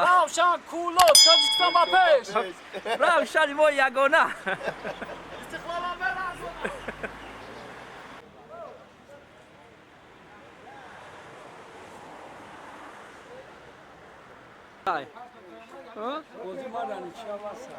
Равшан Кӯлоб, Тоҷикистон ба пеш. Равшани мо ягона. Истиқлолам беразона. Бозӣ мара ничья васа.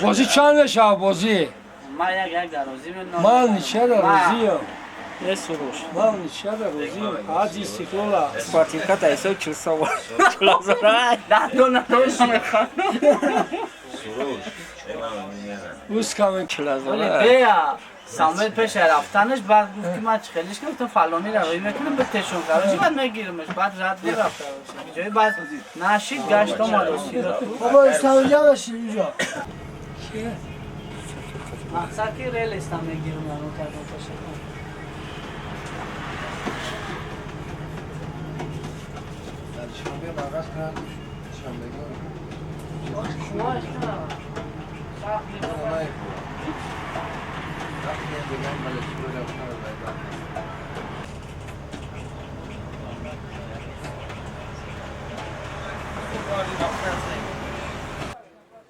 Бозӣ чанд мешавад бозӣ? Ман як як дар розӣ. Ман ничья дар розиям. Ман ничья дар розиям. Аз Истиқлола. Спортивка та ҳисоб 40 сом. Ускам Бея Самвел пеш рафтанаш баъд гуфт ки ман хелиш гуфтам фалони ро рӯй мекунам ба тешон короче баъд мегирамаш баъд рад мерафт ҷои баъд нашид гашт омад. Бобо Истамбул боши инҷо. Мақсад ки релестам мегирам ано кардам ташаккур.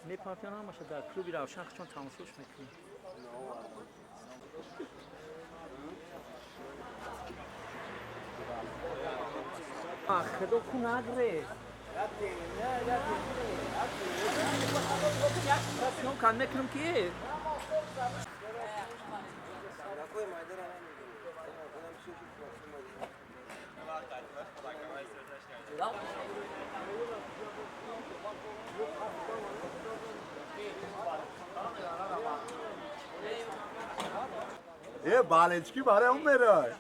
Мепартиён ҳамаша дар клуби Равшан чон тамошош мекунем. Худо кунад ре. Кан мекунам ки Балечки барои он мерай.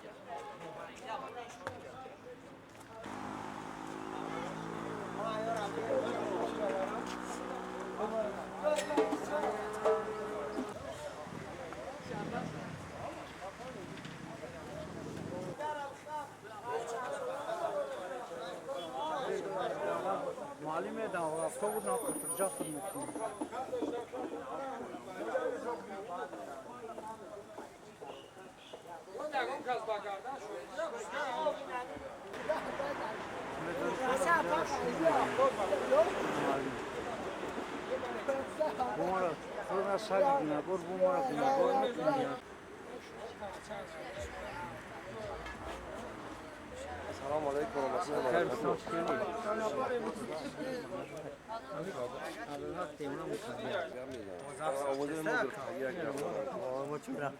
علیکم و رحمت الله.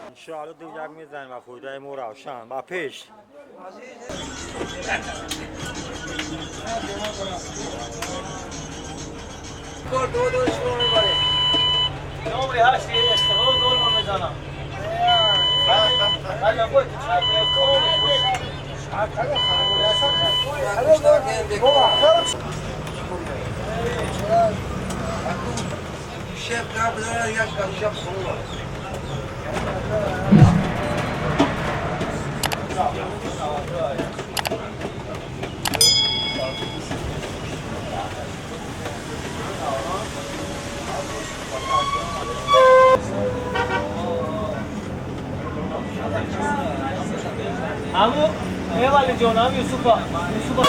انشاءالله دو یک میزنیم و خدای مو روشن با پیش. نمره 8 استقلال گل میزنم. همو ایوالی جان هم یوسفا یوسفا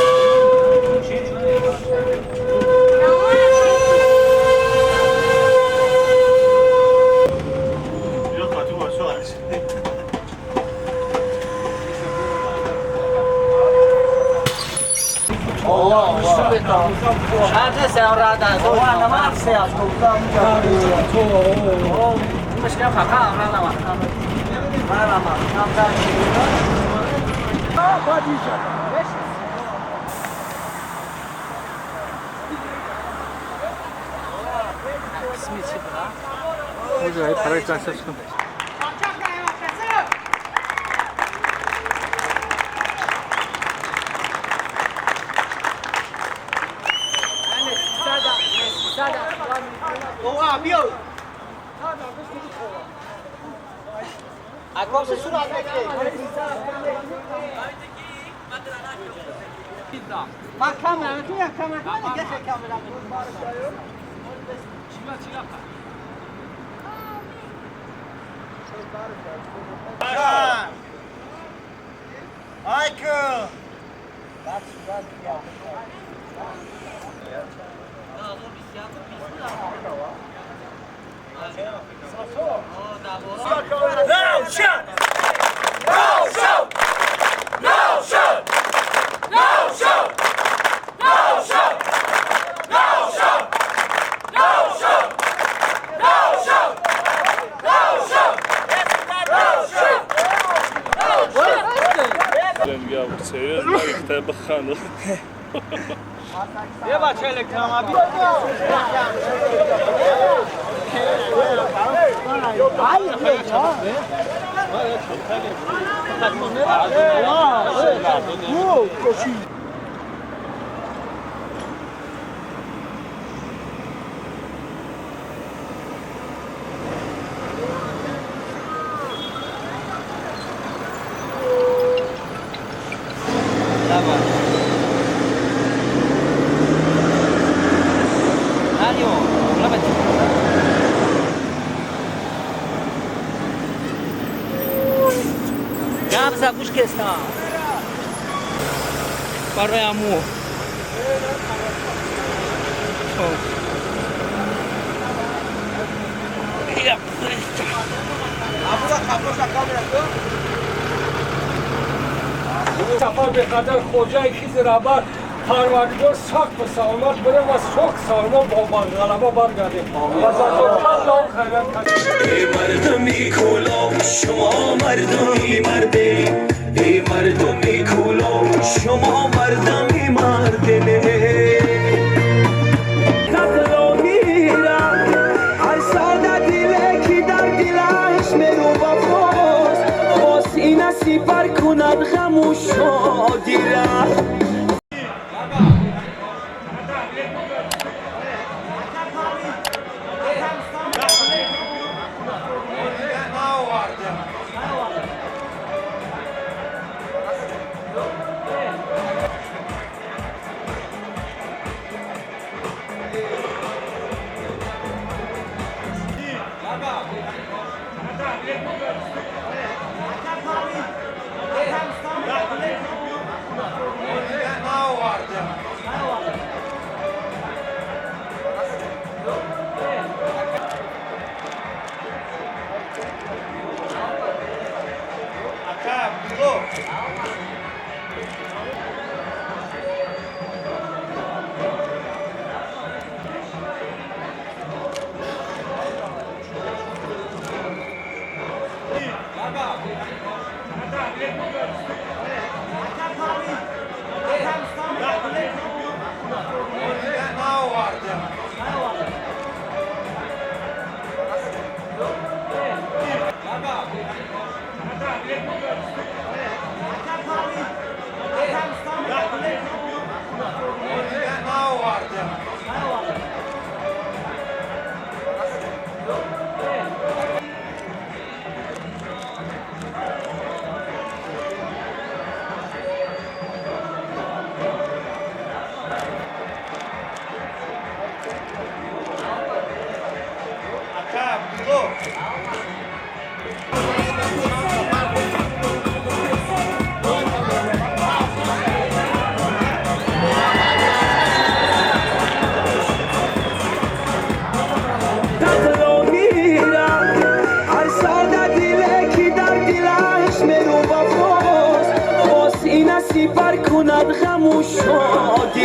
سفر به قدر خوجای خیز رهبر پروردگار سخت و سلامت بره و سخت سلامت با غلبه برگرده و الله خیرت. ای مردمی کولو شما مردمی مردی، ای مردمی کولو شما مردمی مردی. سپر کند غم و شادی را. Come on. Сипар кунад ғаму шодира.